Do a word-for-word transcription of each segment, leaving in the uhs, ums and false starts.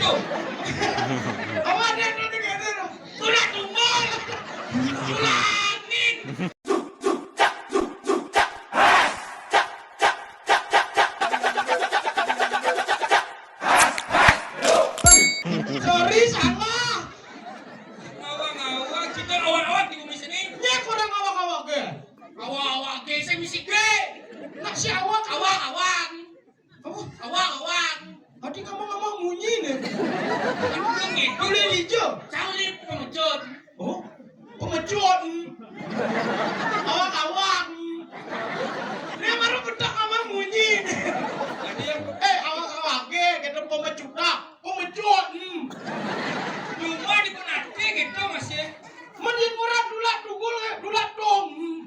Awak ada yang nonton ada. Tulah tumbal. Tulah angin. Sorry, salah. Ngawang-ngawang, kita awak-awak di bumi sini. Nya kurang awak-awak ke? Awak-awak ke, saya misi ke. Nak si awak, awak-awak. Apa? Awak-awak. Tadi kamu ngomong munyi nih. Kan belum itu. Boleh hijau. Cau ni pengecut. Oh, pengecut. Awak-awak. Dia baru betak ngomong munyi. Tadi yang Eh, awak-awak ke, kita pengecut dah. Pengecut. Hmm. Cuma di penati gitu masih. Mending murah dulak tugul, eh, dulak dong. Hmm.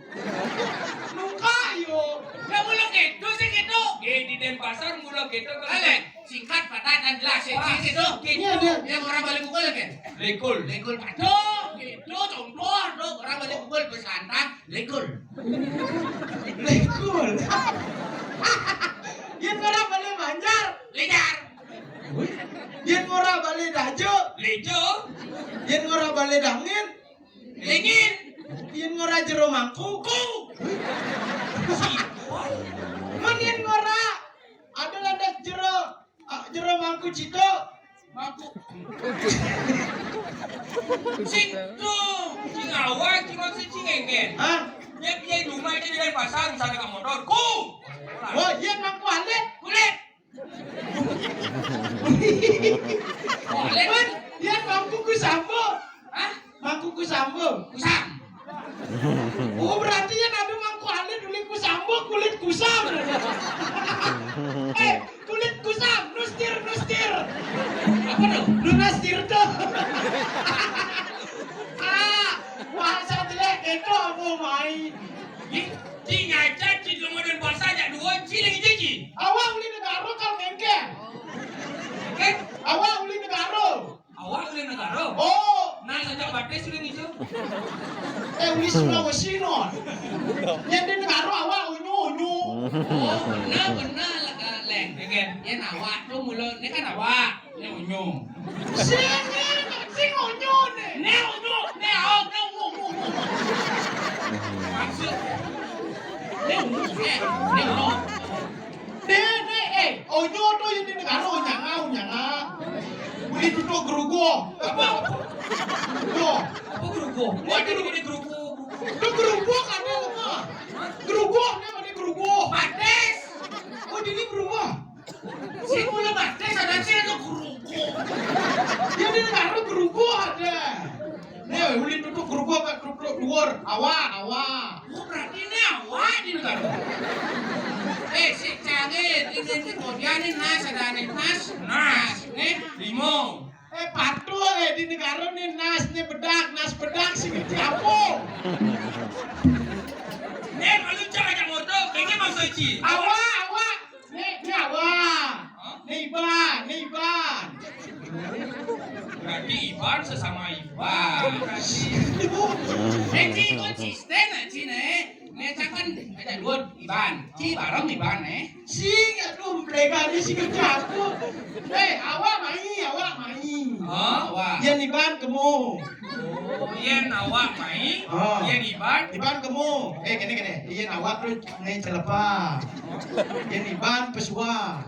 Nungka yo. Lah mula gitu sih gitu. Eh, di Denpasar mula gitu. Alek, singkat, padat, dan jelas. Wah, sih, sih, gitu. Iya, dia. Yang orang balik pukul kan? Lekul. Lekul, aduh, gitu. Contoh, aduh, orang balik pukul pesantren, lekul. Lekul. Yang orang balik Banjar, lejar. Wih. Yang orang balik Dajo, lejo. Yang orang balik Dangin, lingin. Yang orang jero mangku, ku. Men yang orang ada landas jero, ah, jero mangku cito, mangku. Sing tu, sing awak, cuma si cing engen. Hah? Dia piye rumah itu dengan pasar, misalnya ke motor, ku. Oh, iya mangku alit. Kulit. Kulit. Dia mangku ku sambo. Hah? Mangku ku sambo. Kusam. Oh, berarti yang ada mangku alit kulit ku sambo, kulit kusam. Eh, kulit kusam, nustir, nustir. Apa tu? Nunastir tu. Ah, bahasa jelek itu apa mai? Ih, cing aja, cing kemudian bahasa aja dua, cing lagi jadi. Awak uli negara kal mengke. Oke. Awak uli negara. Awak uli negara. Oh. Nah, sejak batis uli ngijo. Eh, uli Sulawesi no. Yang di negara awak unyu unyu. Oh, benar benar lah, Leng. Dengan yang awak tu mula ni kan awak. Nek unyu. Sing, sing unyu ne. Nek unyu, nek au, nek unyu, unyu, unyu. Maksud, nek unyu, eh, nek unyu. Dek, dek, eh, unyu tu yang di negara, nyanga, nyanga. Boleh duduk gerugo. Apa? Gerugo. Apa gerugo? Wah, dia ni gerugo. Tu gerugo kan dia lemah. Gerugo, dia mana gerugo? Batis. Oh, dia ni gerugo. Si mula batis ada si ada gerugo. Dia di negara gerugo ada. Nih, uli tutup gerugo kat tutup luar. Awak, awak. Oh, berarti ini awak di negara. Eh, si canggih, ini, ini, kemudian ini nas, ada ini nas. Nas. Nih, limo. Eh, patuh, eh, di negara ni nas, ni bedak, nas bedak, si ngerti apa? Nih, malu cak ajak motor, kayaknya maksud Ci. Awak, awak. Ni, ni awak. Hah? Ni Iban, ni Iban. Berarti Iban sesama Iban. Eh, Ci, konsisten, eh, Ci, nih. Nih, cak kan, ada dua Iban. Ci, bareng Iban, eh. Sing, aduh, mereka ni si kerja aku. Eh, awak mai, awak mai. Oh, awak. Yang Iban kemo. Oh, yen awak mai, oh. Yen Iban. Iban kemo. Eh, kene, kene. Yen awak tu ngai celepa. Yen Iban pesua.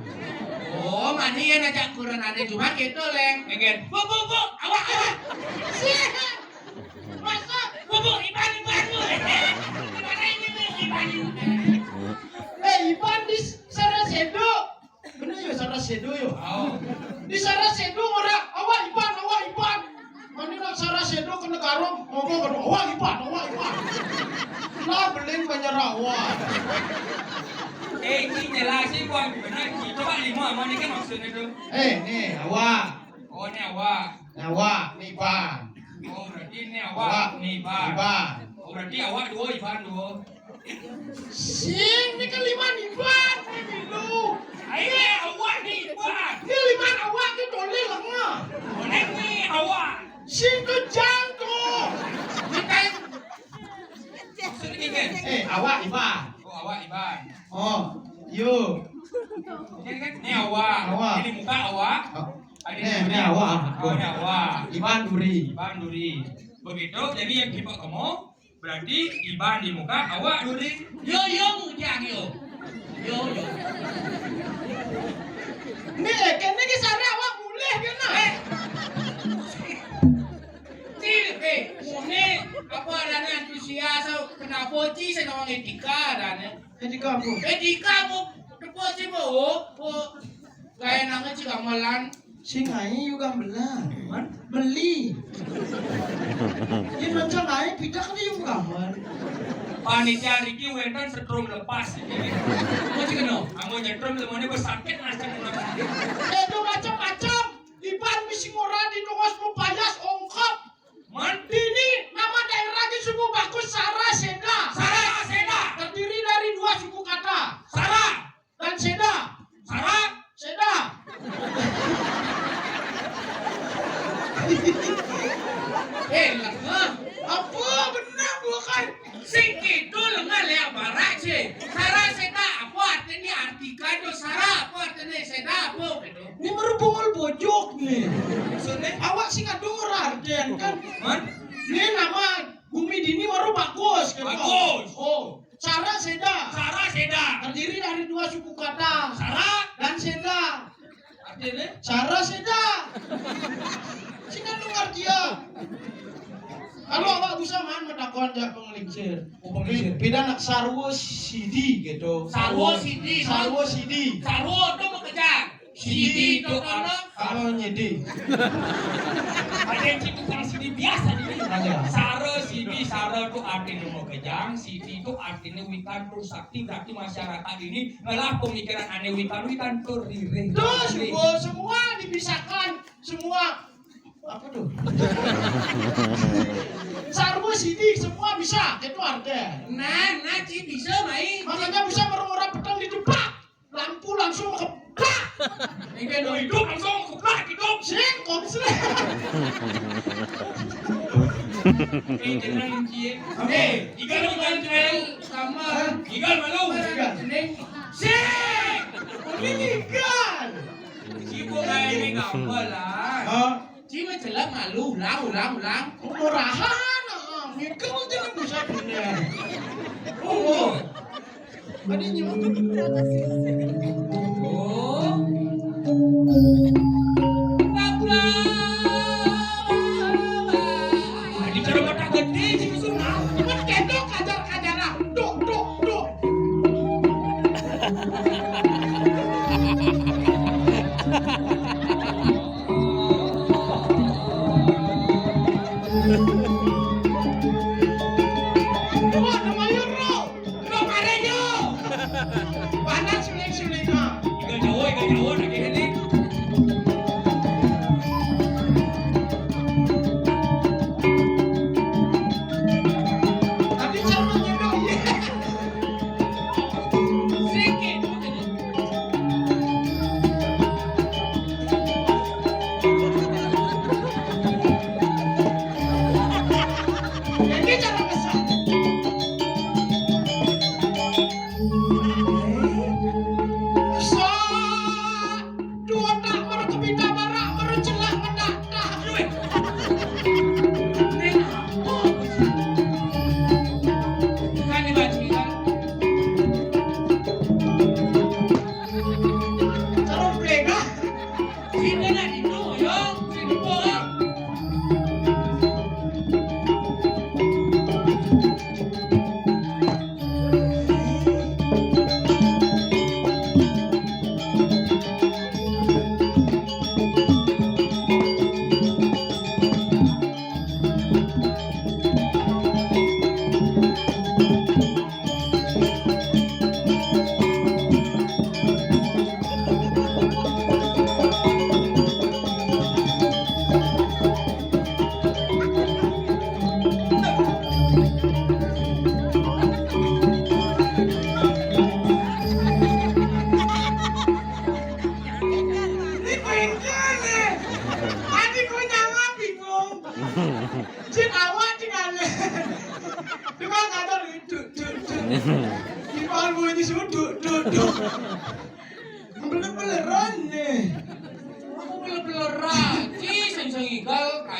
Oh, mani yen ajak kurang ada cuma gitu, Leng. Ngen. Bu, bu, bu, awak, awak. Siap. Masuk. Bu, bu, Iban, Iban, bu. Gimana ini, bu? Iban, Iban. Eh, Iban di Sarasedo. Bener yo, Sarasedo yo. Oh. Di Sarasedo ora, awak Iban, awak Iban. Mani nak Sarasedo kena karung, ngomong kena awak Iban, awak Iban. Lah, belin banyak awak. Eh, ini jelas sih, Bang. Benar, Ci. Coba lima, mana kan maksudnya tu? Eh, ni, awak. Oh, ni awak. Ni awak, ni Iban. Oh, berarti ni awak, awak, ni Iban. Iban. Oh, berarti awak dua, Iban dua. Sing, ni kan lima ni Iban, ni milu. Aye, awak ni Iban. Ni lima awak ni toleh lama. Oleh ni awak. Sing tu jang tu. Ni kan. Maksud ni kan? Eh, awak Iban. Oh, awak Iban. Oh, yo. Ni kan? Ni awak. Awak. Ini muka awak. Oh. Nih, nih awak. Oh, nih awak. Iban duri. Iban duri. Begitu, jadi yang tipe kamu, berarti Iban di muka, awak duri. Yo, yo, mujang, yo. Yo, yo. Nih, kene ki sare awak mulih kene. Eh. Cil, eh, mune apa adanya antusias, kenapa ci senawang etika adanya? Etika apa? Etika apa? Depo ci, Bu. Bu. Gaya nanga ci gamelan. Sing ai yu gamelan. Man? Beli. Yen macam ai pidak ni yu gamelan. Panitia riki wenten setrum lepas ini. Mau ci kena? Anggo nyetrum lemone bersakit macam. Eh, itu macam-macam. Iban misi ngora di tongos mupayas ongkop. Man? Dini nama daerah di suku bagus Sara Seda. Sara Seda. Terdiri dari dua suku kata. Sara. Dan Seda. Sara. Seda. Eh, lah, hah? Apa benar bukan? Sing kidul ngalih barat sih. Sara Seda apa artinya? Artikan tu Sara apa artinya? Seda apa gitu? Ini merupakan bojok nih. Maksudnya? Awak sing ada orang artian kan? Man? Ini nama bumi dini baru bagus kan? Bagus. Oh, Sara Seda. Sara Seda. Terdiri dari dua suku kata. Sara. Dan Seda. Artinya? Sara Seda. Sing ada artian. Kalau awak bisa man metakon jak penglingsir. Oh, penglingsir. Beda nak sarwo sidi gitu. Sarwo sidi. Sarwo sidi. Sarwo tu makejang. Sidi tu ar-, oh, nyidi. Ada yang tukang sidi biasa ni. Ada. Sara sidi, sara tu artinya makejang, sidi tu artinya wikan tur sakti, berarti masyarakat ini ngelah pemikiran ane wikan, wikan tur ririh. Terus, Bu, semua dipisahkan, semua apa tuh? Sarwo sidi semua bisa, itu artinya. Nah, nah, ci bisa, mai. Makanya bisa merung-merung petang di depan. Lampu langsung keplak. Engke no hidup langsung keplak hidup. Sing konslet. Eh, jeneng cie. Eh, igal igal jeneng. Sama. Igal malu. Igal. Jeneng. Sing. Ini igal. Cipo kayak ini gampang lah. Hah? Ci wis jelek malu, ulang, ulang, ulang. Murahan, ah, mikir aja nang bisa bener. Oh. Ada nyebut. Oh. Nah, di cara mata gede, ci, suruh nah. Cepat kendok, ajar-ajaran. Duk, duk, duk. Duo tak meru kepindah barak, meru celak mendatah. Duit. Ning apa kuwi? Kan dibajingan. Terus beda. Sini nak dino, yo. Sini, boy. Ini bengkale. Tadi ku nyala bingung. Cik awak cik aneh. Tukang kantor duduk, duduk. Di bawah bunyi sudut, duduk. Beler-beleran nih. Aku beler-beleran.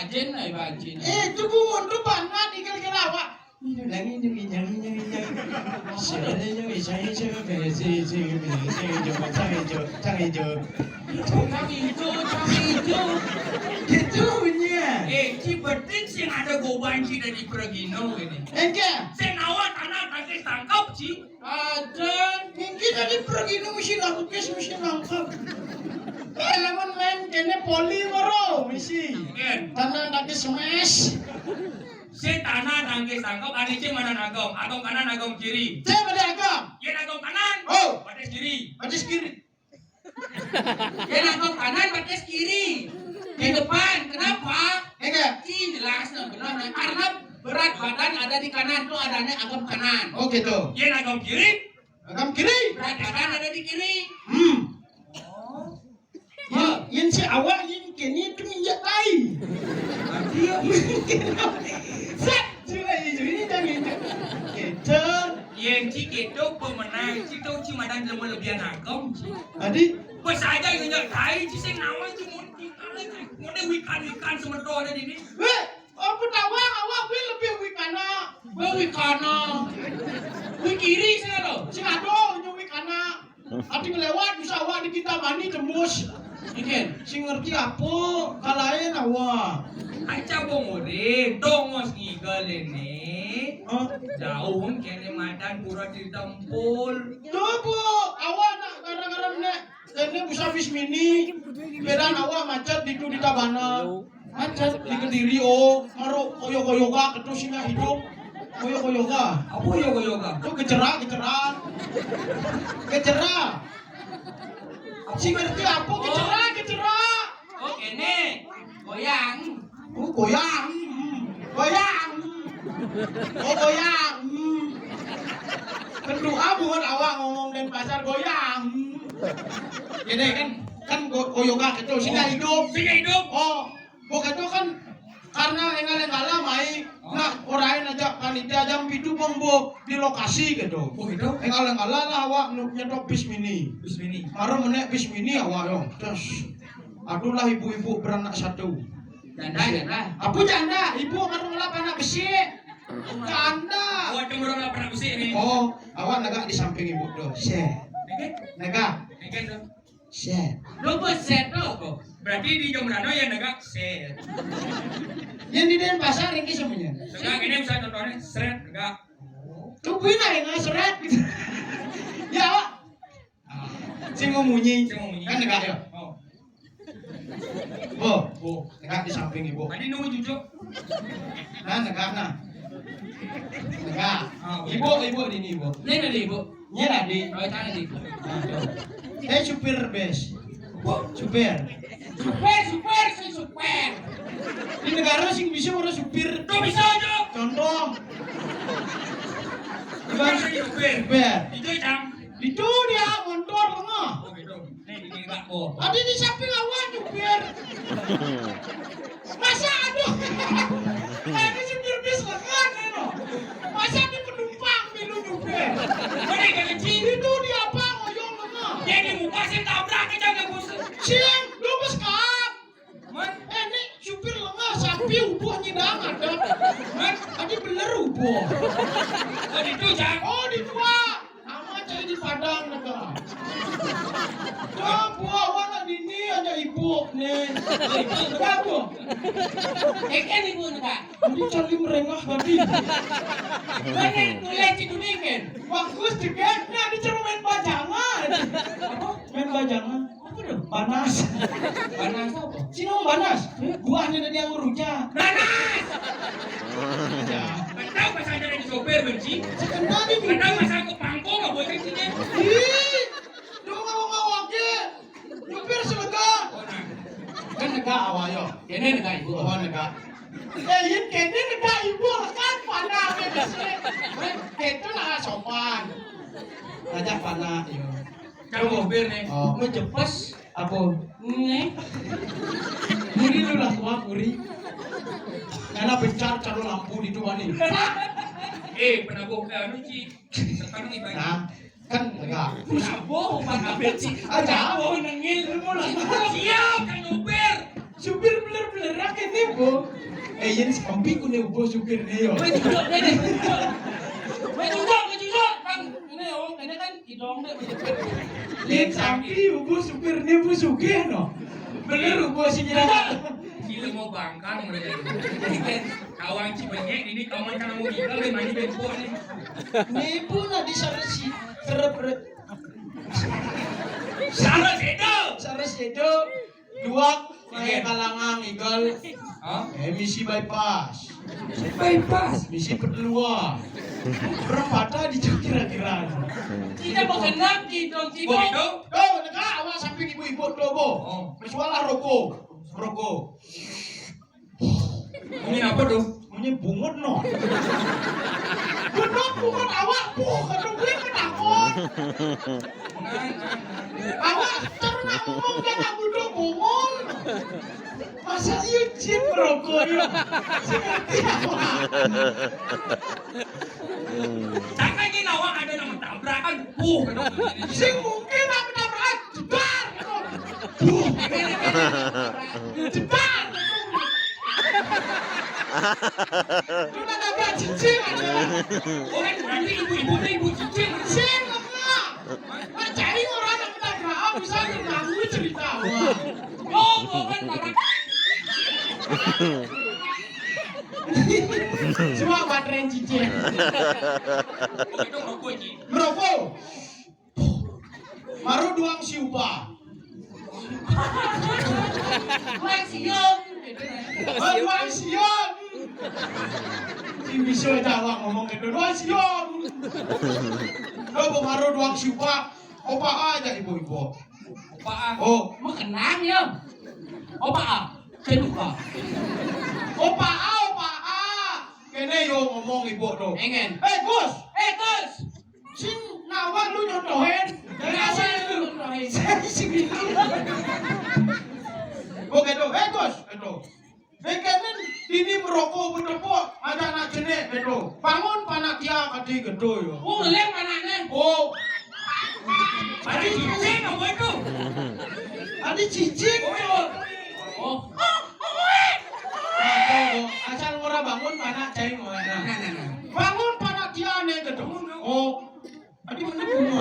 Ajin, ai bajin. Eh, itu buntu banget igal-igal awak. Ini lagi, ini, ini, ini, ini. Saya ini, ini, saya, saya, saya, saya, saya, saya, saya, saya, saya. Cang ijo, cang ijo. Gitu punya. Eh, ci betik sing ada goban ci dari Pregino ini. Enggak. Sing awak tanah tangkis tangkap ci. Ada, mungkin tadi pergi nu mesti nangkep, mesti nangkep. Eh, lamun main kene poli moro, misi. Tanah tangkis smash. Si tanah tangkis tangkep, ane ci mana nagong? Agong kanan, agong kiri. Saya pada agong. Yen agong kanan. Oh. Batis kiri. Batis kiri. Yen agong kanan, batis kiri. Di depan. Kenapa? Enggak. Ci jelas, nah, benar, nah. Karena berat badan ada di kanan, tuh adanya agong kanan. Oh, gitu. Yen agong kiri. Agong kiri. Berat badan ada di kiri. Hmm. Oh. Yen, yen si awak yen kene tu minyak tai. Dia. Set, sila ijo ini jangan ijo. Gitu. Yen ci gitu pemenang, ci tau ci madan lemu lebihan agong ci. Adi. Pas aja minyak tai ci sing nawang ci mun. Mun wikan-wikan semedo ada di ini. Weh, apa tawang awak wih lebih wikana. Wih wikana. Wih kiri sih lo. Sing ado nyu wikana. Ati ngelewat bisa awak di kita mani tembus. Ikan, sing ngerti apa? Kalain awak. Aja bong ore, dongos ngigal ini. Hah? Jauh kene madan pura ditempul. Coba awak nak gara-gara nek kene bisa bis mini. Bedan awak macet di tu di Tabana. Macet di Kediri, oh, maru koyo-koyoga ketu singa hidup. Koyo-koyoga. Apa koyo-koyoga? Tu gejera, gejera. Gejera. Si ngerti apa gejera, gejera? Oh, kene. Goyang. Oh, goyang. Hmm. Goyang. Oh, goyang. Hmm. Kedua buat awak ngomong Denpasar goyang. Kene kan, kan go-, koyoga ketu singa hidup. Singa hidup. Oh. Bo ketu kan karena engal-enggala mai, nak orang lain aja panitia jam pitu bong bo di lokasi gitu. Oh, gitu? Engal-enggala lah awak nu nyetop bis mini. Bis mini. Baru menek bis mini awak yo. Terus, aduh lah ibu-ibu beranak satu. Janda, janda. Apa janda? Ibu baru ngelap anak besi. Janda. Oh, ada orang ngelap anak besi ini. Oh, awak negak di samping ibu tu. Set. Negak? Negak. Negak tu. Set. Lo kok set lo kok? Berarti di Jembrano yang negak set. Yang di Denpasar ini semuanya. Negak ini bisa contohnya seret negak. Tuh gue nggak seret gitu. Ya, Pak. Ah. Sing mau munyi. Sing mau munyi. Kan negak ya? Oh. Bu, Bu, negak di samping ibu. Tadi nunggu cucuk. Nah, negak nah. Negak. Ah, ibu, ibu di ini, ibu. Ini ada ibu. Ini ada. Oh, tangan di ibu. Nah, tuh. Eh, supir bus. Bu, supir. Supir, supir, si supir. Di negara sing bisa orang supir. Tuh bisa aja. Contoh. Bukan si supir. Supir. Itu jam. Itu dia motor lengah. Oh, gitu. Nih, ini enggak, Bu. Tadi di samping awak nyupir. Masa aduh. Tadi supir bis lengan, ya, no. Masa di penumpang milu nyupir. Mana yang kecil? Itu dia apa ngoyong lengan. Yang di muka sih tabrak aja nggak bosan. Siang, lu bes kap. Man, eh, ini supir lengah, sapi ubuh nyidang ada. Man, tadi bener ubuh. Oh, di itu, Cang. Oh, di dua. Sama cai di Padang negara. Coba awak nak dini aja ibu nih. Ibu. Ikan ibu negara. Ini cari merengah tadi. Mana mulai cidunikan? Bagus juga. Nah, di cermin bajangan. Apa? Main bajangan. Apa tuh? Panas. Panas apa? Sino panas. Buahnya dari yang rujak. Panas. Ya. Tahu pas ada di sopir benci. Sebentar nih. Tahu masa aku pangkong apa cengcinya? Ih, dong ngawang-ngawang ke. Nyupir selega. Oh, nah. Kan negak awak yo. Ini negak ibu. Oh, negak. Eh, ini kene negak ibu kan panah ke sini. Itu lah sopan. Aja panah yo. Kamu sopir nih. Oh. Mau jepes. Apa? Nih. Muri lu lah tua muri. Karena bencar caro lampu di tua nih. Eh, pernah gua ke anu, Ci. Sekarang ibarat. Nah, kan enggak. Pernah gua umpan apa, Ci? Ah, jauh. Nengil lu lah. Siap, kan sopir. Supir bener-bener rakyat Bo, eh, yén sampi ku né ubo supir né yo. Wéh, cucuk, wéh, cucuk. Wéh, cucuk, wéh, cucuk. Kan, ini yo, ini kan kidong deh. Yén sampi ubo supir né bu sugih no. Bener ubo sing nyerah. Cili mau bangkang mereka itu. Kawang Cibenyek ini kawan kan mau tinggal di mana bengkok nih. Né bu na di saresi, serep rep. Saresi itu. Saresi itu. Dua, naik kalangan igal. Hah? Eh, misi bypass. Bypass. Misi petelua. Berapa tadi tuh kira-kira? Kita mau kenal gitu, gitu. Oh, gitu? Tuh, dekat awak samping ibu-ibu tuh, Bu. Oh. Mesualah rokok. Rokok. Bunyi apa tuh? Bunyi bungut no. Bungut, bungut awak, buh, kata gue penakut. Awak terus nak ngomong dia nak duduk bungul. Masa iya jin merokok ya? Seperti apa? Jangan ini awak ada nama tabrakan. Buh. Sing mungkin nak menabrak. Jedar. Buh. Jedar. Lu nak nabrak cicing aja. Oh, nanti ibu-ibu nih, ibu cicing. Sing apa? Nak cari orang nak menabrak, bisa terganggu cerita. Wah. Oh, bukan orang. Cuma baterai cicing. Itu rokok, Ci. Merokok. Baru doang siupa. Doang siung. Oh, doang siung. Sing bisa aja awak ngomong gitu. Doang siung. Lo baru doang siupa. Opa aja ibu-ibu. Opa. Oh. Mau kenang ya. Opa. Saya lupa. Opa, opa. Kene yo ngomong ibu tuh. Engen. Eh, Gus. Eh, Gus. Sing ngawak lu nyontohin. Ngawak lu nyontohin. Sing gitu. Oke tuh, eh, Gus, gitu. Bikin ini merokok bertepuk, ada anak jenek gitu. Bangun panak dia kati gitu yo. Oh, ngelem anaknya. Oh. Tadi cicing apa itu? Tadi cicing. Oh, iya. Oh. Nah, tuh, asal ora bangun panak cai mau. Nah, nah, nah. Bangun panak dia nih gitu. Oh. Tadi mana bunga?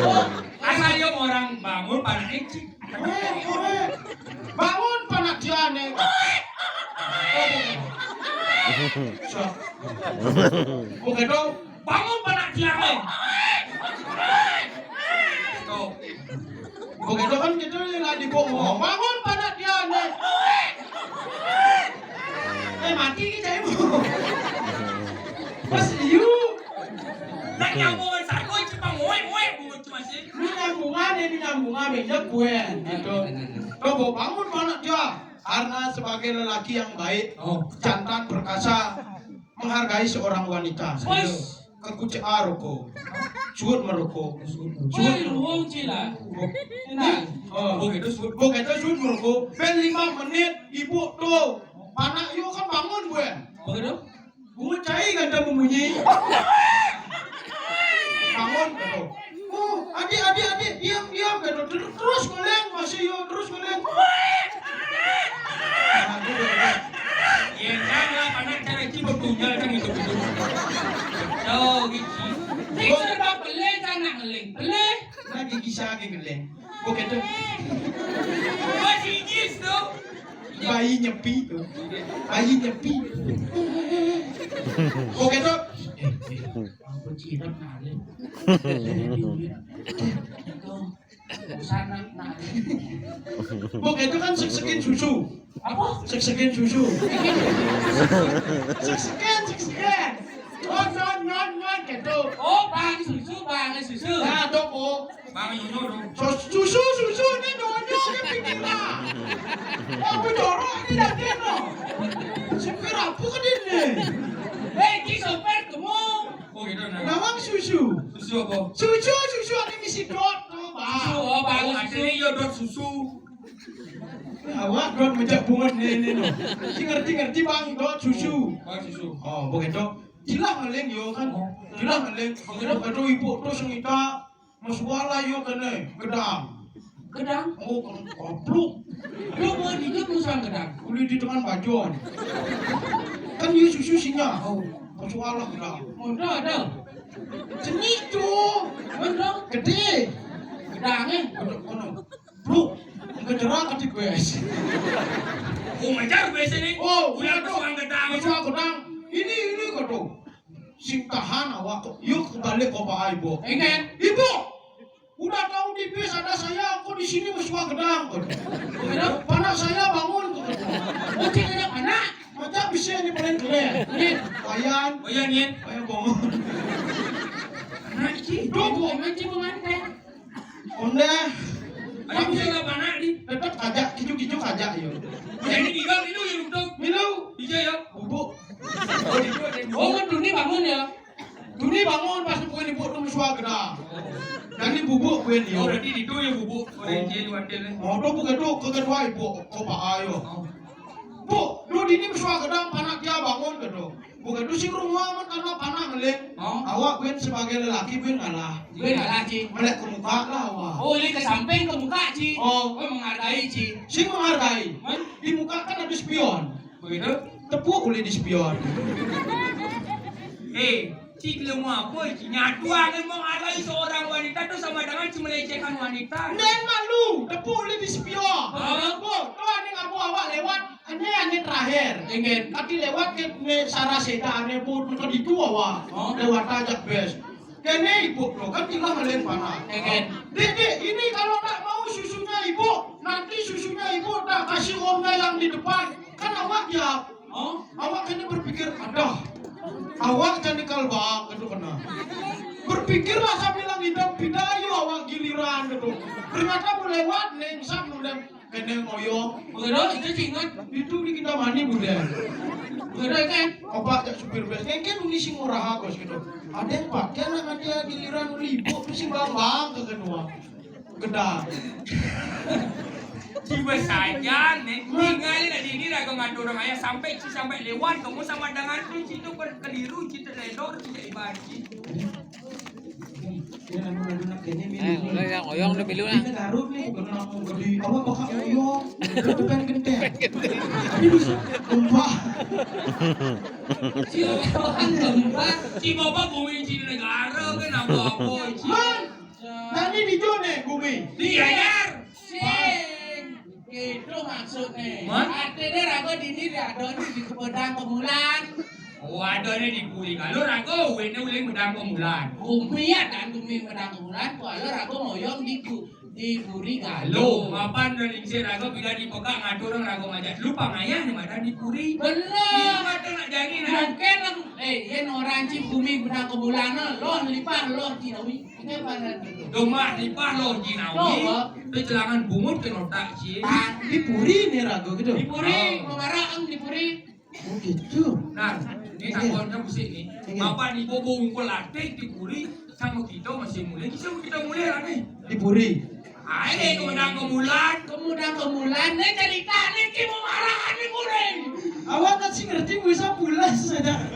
Oh, asal yo orang bangun panak cicing. Eh, eh. Bangun panak dia nih. So. Oke dong. Bangun panak dia nih. Tuh. Oke dong kan gitu nih lah di bawah. Bangun panak dia nih. Eh, mati kita ibu. Pas you. Nak nyambungan satu cuma ngoek ngoek bungut cuma sih. Ini nyambungan, ini nyambungan beda kue gitu. Coba bangun panak dia. Karena sebagai lelaki yang baik, oh, jantan perkasa, menghargai seorang wanita. Wes. Kekucek aroko. Suut meroko. Woi, ruang cila. Enak. Oh. Oke, terus suut. Oke, terus suut meroko. Ben lima menit, ibu tuh. Panak yuk kan bangun gue. Oke, dong. Bungut cai kan dia membunyi. Bangun gitu. Oh, adik, adik, adik, diam, diam gitu. Terus, terus ngeleng masih yo, terus ngeleng. Nah, gitu, gitu. Ya, kan lah, panak cara cibuk tunggal kan gitu, gitu. Tuh, gitu. Ini sudah pelé kan nak ngeleng. Pelé. Lagi kisah lagi ngeleng. Oke tuh. Masih jis tuh. Bayi nyepi tuh. Bayi nyepi. Oke tuh. Eh, eh, aku cilok ngalih. Sana ngalih. Oke tuh kan sek-sekin susu. Apa? Sek-sekin susu. Sek-sekin, sek-sekin. Oh, non, non, non, gitu. Oh, bang susu, bang susu. Nah, tuh, Bu. Bang Yono dong. Sus-, susu, susu, ini nyonya, ini pikiran. Aku jorok ini dah kena. Sopir apa ke dia ni? Eh, ki sopir kamu. Oh, gitu, nah. Nawang susu. Susu apa? Susu, susu, ada misi dot, tuh, Bang. Susu, oh, Bang, oh, susu. Ada ni, yo, dot susu. Awak dot mejak bungut ni, ni, no. Si ngerti, ngerti, Bang, dot susu. Oh, susu. Oh, begitu. Jelas ngeling, yo, kan. Jelas ngeling. Begitu, begitu, ibu tu sengita. Masuala yo kene gedang. Gedang. Oh, goblok. Lu mau di jok musang gedang. Uli di depan bajon. Kan dia susu singa. Oh. Persoalan gedang. Mondok ada. Seni tu. Mondok. Gede. Gedang eh. Mondok kono. Bluk. Enggak jerah kati bes. Oh, ngajar bes ini. Oh, udah tuh. Musang gedang. Musang gedang. Ini, ini kau tuh. Sing tahan awak kok. Yuk balik kau Pak Ibu. Enggak. Ibu. Udah tahu di bis ada saya, aku di sini bersuah gedang. Panak saya bangun. Mungkin ada panak. Macam bisa ini paling keren. Wayan. Wayan, ya. Wayan bangun. Anak cik. Tuh, Bu. Emang cik pengantin. Onda. Ayo, bisa nggak panak di? Tetap kajak, kicu-kicu kajak, yo. Jadi tiga milu ya untuk. Milu. Iya ya. Bubuk. Oh, kan Duni bangun ya. Duni bangun pas nepuin ibu tu mesua gedang. Jadi bubuk kuen dia. Oh, berarti itu ya bubuk. Oh, yang jadi wakil ni. Oh, tu bukan tu keketua ibu kau Pak Ayo. Oh. Bu, lu dini mesua gedang panak dia bangun ke tu. Bukan tu si rumah amat karena panak melek. Oh. Awak kuen sebagai lelaki kuen ngalah. Kuen ngalah, Ci. Melek ke muka lah awak. Oh, ini ke samping ke muka, Ci. Oh. Kuen menghargai, Ci. Si menghargai. Di muka kan ada spion. Begitu? Tepuk boleh di spion. Eh, Ci, ilmu apa, Ci? Nyatu angin menghargai seorang wanita tu sama dengan Ci melecehkan wanita. Dan malu, tepuk boleh di spion. Oh. Tepuk, tu angin apa awak lewat? Ane angin terakhir. Ingin. Tadi lewat ke ne Saraseda, ane pun ke ditu awak. Oh. Lewat aja bes. Kene ibu lo kan tinggal ngelain panak. Ingin. Dek, dek, ini kalau nak mau susunya ibu, nanti susunya ibu tak kasih omnya yang di depan. Kan awak dia. Oh, awak kena berpikir, adah. Awak jadi kalba gitu kena. Berpikirlah sambil ngidup, pindah ayo awak giliran gitu. Ternyata mau lewat neng sam udah kena ngoyong. Begitu itu sih ingat. Itu di kita mani udah. Begitu kan? Apa ajak supir bes? Kan kan uni sing murah bos gitu. Ada yang pakai anak dia giliran uli ibu tu sing bambang ke kedua. Gedang. Tiba saja nih, tinggal di sini raga ngatur orang ayah sampai Ci sampai lewat, kamu sama dengan tu Ci tu ber- keliru, Ci teledor, Ci jadi banci. Eh, udah yang oyong udah milu lah. Ini garut nih, bukan orang mau gede. Apa pakai oyong? Bukan genteng. Ini bisa gempa. Ci orang gempa. Ci bapak bumi Ci negara kan apa-apa, Ci. Man, Tadi di jone bumi. Di anyar. Sing. Gitu maksudnya. Hah? Artinya raga dini ada di, di kepedang kemulan. Oh, ada ni di puri. Kalau raga, wene uling medang kemulan. Bumi ya dan bumi medang kemulan. Kalau raga moyong di gu- di puri galuh. Mapan dan lingsir raga bila dipegak ngatur orang raga majak. Lupa ngayah ni madan di puri. Bener. Iya, madan nak jangi nak. Mungkin lah. Eh, ye orang cip bumi medang kemulan. Loh, lipah, loh, cinawi. Domah lipah loh jinawi. Loh, apa? Tu celangan bungut ke notak cie. Di puri ni raga gitu. Di puri, oh. Memarah em di puri. Oh gitu. Nah, ni takutnya musik ni. Iya. Bapak ni bobo ngumpul latih di puri sama kita masih mulai. Kita kita mulai lah ni. Di puri. Ai, kemudian kemulan. Kemudian kemulan ni cerita ni ki mau marah ni puri. Awak tak sih ngerti bisa pulas saja.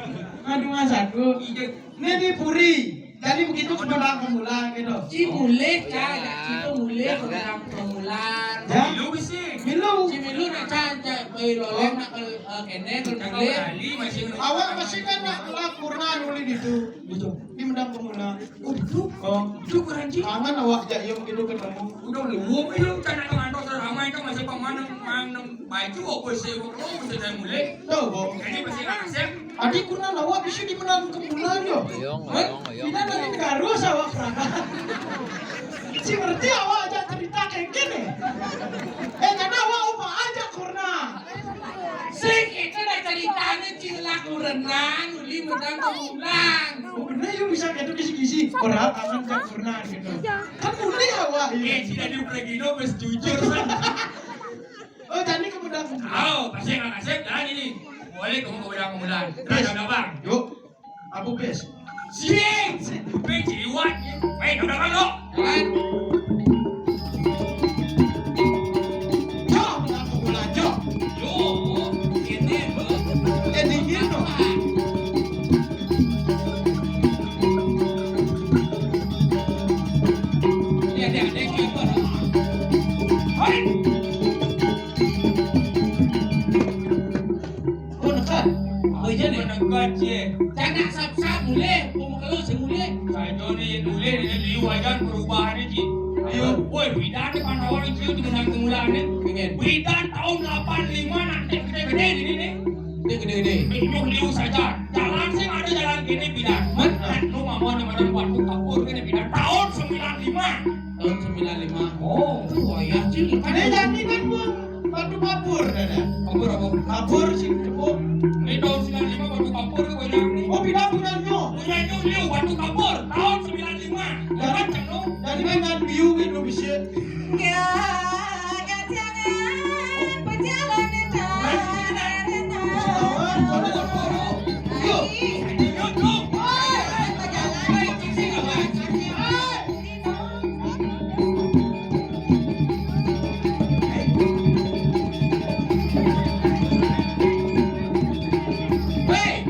Aduh mas aku. Iya. Ni di puri. Jadi begitu kemudian kemulan gitu. Ci mulih, Ca, nak ci tu mulih kemudian kemulan. Ya. Milu bisi. Milu. Ci milu nak Ca, Ca, koi lolong nak ke eh, kene ke mulih. Awak masih kan nak kelak purna nuli gitu. Gitu. Di medang kemulan. Oh, gitu. Oh. Itu kurang ci. Tangan awak jak yang gitu ketemu. Udah luwung itu, Ca nak ngantos ramai itu masih pamanang manang baju apa sih, kok lo mesti mulih. Tahu, Bang. Jadi masih nasib. Adi kuna awak bisi di menang kemulan yo. Oyong, oyong, oyong. Kita nanti garu sawak. Si ngerti awak aja cerita kayak gini. Eh, karena awak upa aja kurna. Sing itu dah ceritanya cilak kurna, nuli menang kemulan. Oh, bener yo bisa gitu kisi-kisi. Orang aman jak kurna gitu. Kan mulih awak. Eh, tidak diupregi no, bes jujur. Oh, tadi kemudian. Oh, pasti nggak nasib, jalan ini. Boleh kamu kemudian kemudian. Terus ada bang. Yuk. Abu bes. Sing! Bes jiwat. Baik, udah kan lo? Kan? Yo, aku mulai, yo. Yo, ini lo. Jadi gitu. Iya, iya, iya, iya. Cie, cak nak sap-sap mulih, pemakelo sing mulih. Saja ni mulih ni liu aja perubahan ni, Ci. Liu. Woi, bidan ni pantauan ni, Ci, di menang kemulahan ni. Pengen. Bidan tahun delapan lima nak gede-gede di sini. Gede-gede. Liu, liu saja. Jalan sing ada jalan kene bidan. Mana? Lu mama ni, mana waktu kapur kene bidan. Tahun sembilan lima. Tahun sembilan lima. Oh, oh ya, Ci. Ada jadi kan, Bu? Batu kapur, ada. Kapur apa? Kapur sing tepuk. Ini tahun sembilan lima batu kapur ke banyak ni. Oh, pindah punyanyo. Punyanyo liu batu kapur tahun sembilan lima. Jadi, jadi dengan biu gitu bisa. Ya, ya, jangan berjalan di tanah. Yuk. Yuk, yuk. Hei!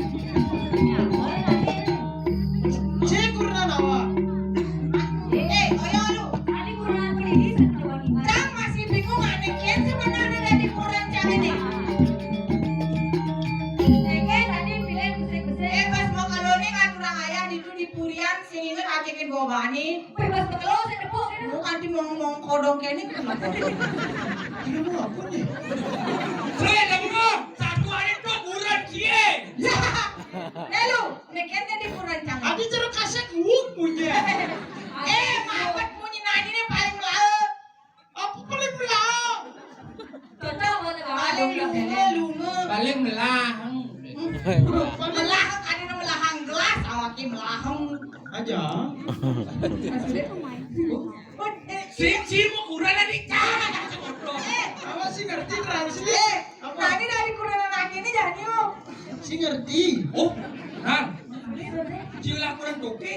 Cik, kurna nawa. Eh, oyo lu. Tadi kurna apa ini? Cang masih bingung, ane kian sebenarnya dari kurang cang ini. Teke tadi pilih besek-besek. Eh, pas mau kalau ini ngaturang ayah di, di purian, sing inget ake ke gobani. Bebas betul, saya tepuk, gitu. Lu nanti mau ngomong kodong kayak ini, kenapa? Ini mau apa nih? Saya dengar, satu hari tuh kurang cie. Ya. Nih lu, mikirnya di kurang cang. Adi jeruk kasek wuk punya. Eh, mampet munyi nanya nih paling melaut. Apa paling melaut? Cocok buat apa? Paling lunga, lunga. Paling melahang. Melahang, ada yang melahang gelas, awaknya melahang. Aja. Sing, sing, mau kurang tadi, cah. Eh, apa sih ngerti translate? Eh, apa? Tadi dari kurang lagi ini jadi, oh. Si ngerti. Oh, nah. Cila kurang toke.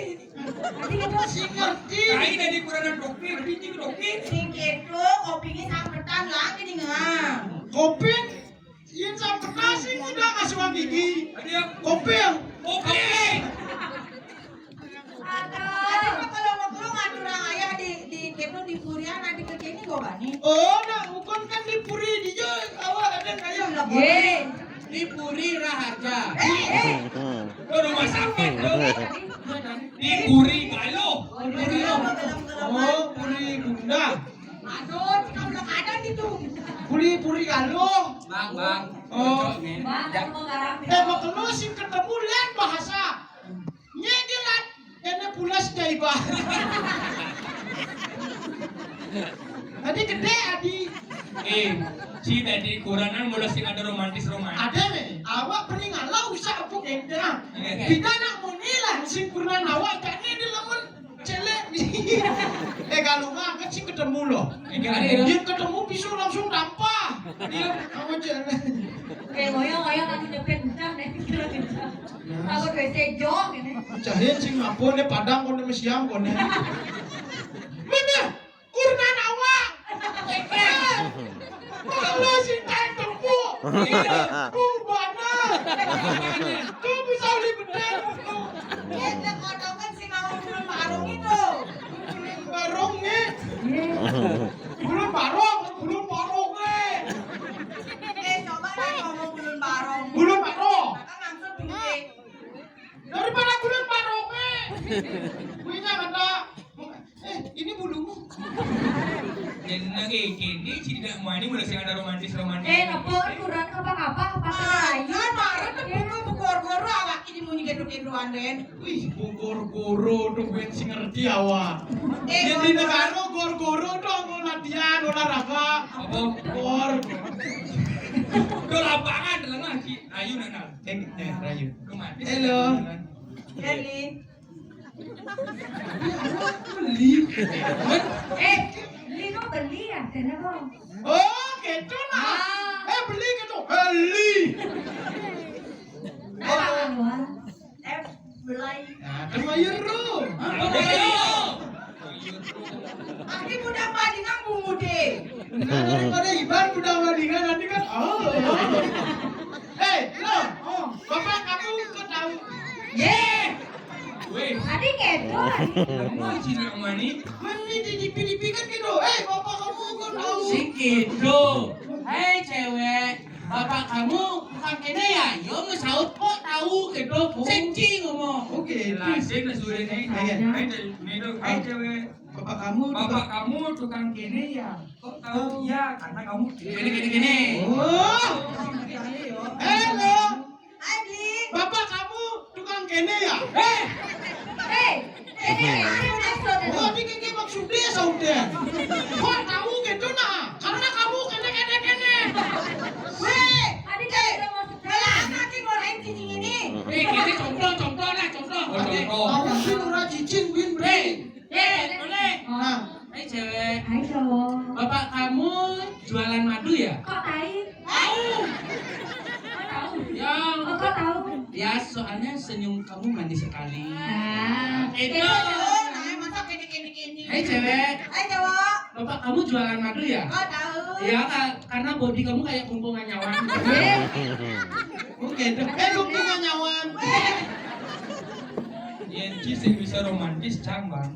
Tadi itu si ngerti. Kain dari kurang toke, berarti itu toke. Sing keto, kopinya sampetan lah, gini nggak? Kopi, iya sampetan sih udah masuk gigi. Tadi ya. Kopi. Kopi. Aduh. Kalau mau keluar ngaturang ayah di, di keto di purian, nanti ke sini gua bani. Oh, nah, bukan kan di puri di jo, awak ada kayak. Ye. Di puri raharja. Eh, eh. Lo rumah sakit lo. Di puri galuh. Puri lo. Oh, puri bunda. Aduh, cakap belakang di tu. Puri, puri galuh. Bang, bang. Oh. Bang, kamu ngarang. Eh, mau keluar sih ketemu lihat bahasa. Nyegelat, kena pulas jaibah. Tadi gede, Adi. Eh, si tadi kuranan mula sing ada romantis-romantis. Ada, me. Awak pernah ngalau usah apa kena. Iya. Kita nak muni lah, si kurnan awak, tak ni dia lamun celek ni. Eh, kalau nggak, kan si ketemu loh. Iya. Dia ketemu, pisau langsung tampah. Iya. Kamu celek. Eh, ngoyong-ngoyong aku nyepet, udah deh, kira-kira. Aku duwe sejo ngene. Jahit sing ngapune Padang kono mesiam kono. Mimih, kurnan awak. Kalau sing kain tepuk. Iya, bubana. Kau bisa beli bedel. Kita kodokan sing awak belum barung itu. Belum barung nih. Belum barung, belum barung nih. Eh, coba lah ngomong belum barung. Belum barung. Kakak maksud duit. Daripada bulan baroke. Punya kata, eh, ini bulumu. Dan lagi kini tidak mani mulai sing ada romantis-romantis. Eh, apa kurang apa-apa, apa ayo marah buku goro-goro awak ini muni gendro-gendroan den. Wih, goro-goro tuh ben sing ngerti awak. Eh, yang di negara goro-goro tuh mau latihan olahraga. Apa? Gor. Ke lapangan lengah sih. Ayo, Nana. Eh, eh, Rayu. Halo. Beli. Beli. Eh, beli kok beli ya? Kenapa? Oh, gitu nah. Ah. Eh, beli gitu. Beli. Nah, Bang Anwar. Eh, beli. Nah, kan mayur lu. Hah? Mayur. Aku udah bandingan bungude. Nah, daripada Iban udah bandingan nanti kan. Oh, oh. Eh, lo. Oh, Bapak kamu kok tahu? Ye. Weh. Adi keto. Kamu cina mani? Mani di D P D P kan gitu. Eh, Bapak kamu kok tahu? Si keto. Hei, cewek. Bapak kamu tukang kéné ya? Yo, ngesaut kok tahu gitu. Sing ci ngomong. Oke, lah, sing sudah ini. Iya. Ayo, ini tuh, ayo cewek. Bapak kamu tukang, bapak kamu tukang kéné ya? Kok tahu? Iya, karena kamu kéné, kéné, kéné. Oh. Halo. Adi. Bapak kamu tukang kéné ya? Eh. Eh. Ini apa maksudnya? Oh, ini kéné maksudnya, saudara. Kok tahu gitu nah? Karena kamu kéné, kéné, kéné. Weh, Adi, kalau maksudnya. Kalau apa sih ngoreng cicing ini? Eh, kéné contoh, contoh lah, contoh. Oh, contoh. Tahu sih, murah cicing, win, bre. Eh, boleh. Nah. Hai cewek. Hai cowok. Bapak kamu jualan madu ya? Kok tai? Tahu. Kok tahu? Ya. Oh, kok tahu? Ya, soalnya senyum kamu manis sekali. Ah. Itu. Nah, masa kéné, kéné, kéné. Hai cewek. Hai cowok. Bapak kamu jualan madu ya? Kok tahu? Ya, ka-, karena body kamu kayak bungkungan nyawan. Eh. Oke, deh. Eh, bungkungan nyawan. Yén ci sing bisa romantis, cang, Bang.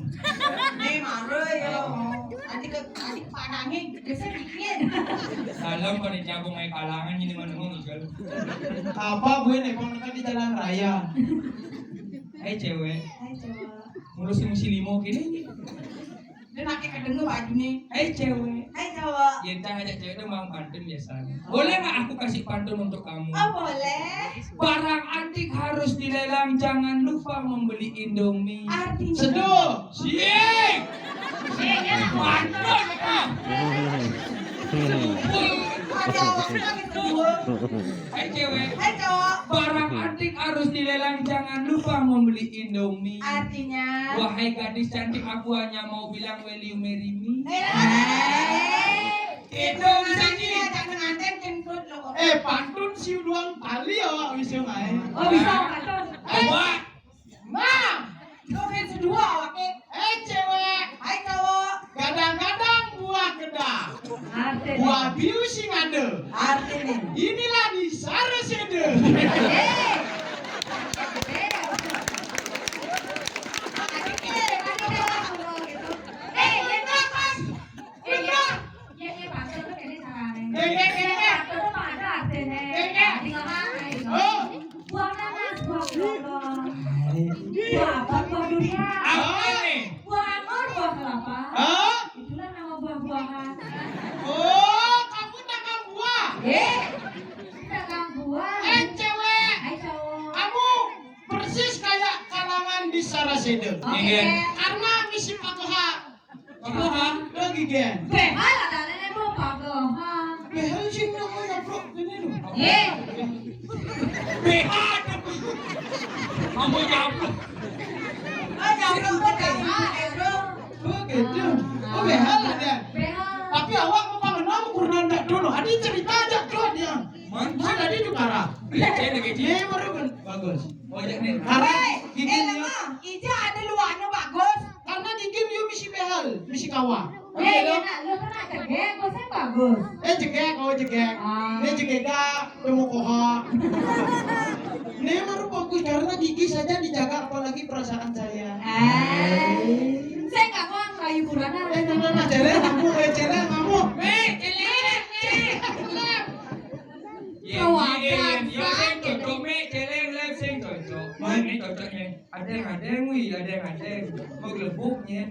Né mara ya. Adi ke, adi padangé geser dikit. Salam pada jago main kalangan ini mana mau ngigel. Apa gue nih, kalau di jalan raya? Hai cewek. Hai cowok. Ngurusin si limo gini. Dia pakai kedengeu bajunya. Hai cewek. Hai cowok. Ya, entah aja cewek itu emang pantun biasanya. Boleh nggak aku kasih pantun untuk kamu? Oh, boleh. Barang antik harus dilelang, jangan lupa membeli Indomie. Artinya? Seduh. Siing. Siing, pantun, ah. Ada awaknya gitu. Hai cewek. Hai cowok. Barang antik harus dilelang, jangan lupa membeli Indomie. Artinya? Wahai gadis cantik, aku hanya mau bilang, will you marry me? Eh. Itu bisa, Ci. Jangan nganten kentut lo. Eh, pantun siu doang tali ya, awak bisa main. Oh, bisa pantun. Coba. Nah, lu fans dua, oke? Eh, cewek. Hai, cowok. Gadang-gadang buah kedah. Artinya? Buah biu sing ada. Artinya? Inilah di Sarasede. Eh. Eh. Tadi ke, tadi ke, gitu. Eh, gitu, Mas. Iya, iya, iya, pantun tuh kayaknya caranya. Iya, iya, iya, iya. Pantun tuh ada artinya. Iya, iya. Di mana, gitu. Oh. Buah nanas, buah kelapa. Hai. Buah apa, buah durian? Apa nih? Buah anggur, buah kelapa. Hah? Itulah nama buah-buahan. Oh, kamu dagang buah? Eh, dagang buah. Eh, cewek. Hai, cowok. Kamu persis kayak kalangan di Sarasede. Oke. Iya. Karena misi pagoha. Pagoha? Lagi, Gen. Behal ada nenek mau pagoha. Behal sih namanya, Bro. Ini loh. Ye. B H. Kamu nyaplok. Oh, nyaplok ke B H, ya, Bro. Oh, gitu. Oh, behal ada. Behal. Tapi awak mau pangan, mau kurang ndak dulu. Adi cerita aja, Bro, dia. Man? Mana tadi itu, Kara? Iya, saya lagi. Iya, baru kan. Bagus. Oh, iya, nih. Kara, eh, gigi eh, dia. Lemah. Ija ada luarnya bagus. Karena gigi dia misi behal, misi kawa. Eh, iya, nak, lu kena cegek, gua sih bagus. Eh, cegek, oh, cegek. Ah. Ini cegek dah, temu koha. Ini baru bagus karena gigi saja dijaga, apalagi perasaan saya. Eh, saya nggak mau kayu kurang. Eh, nah, nah, nah, celeng kamu, eh, celeng kamu. Eh, celeng, celeng. Yen, yen, yen, yo sing cocok, Mek, celeng, lem sing cocok. Mek, cocok, Mek. Adeng, adeng, wi, adeng, adeng. Mau gelebuk, Yen.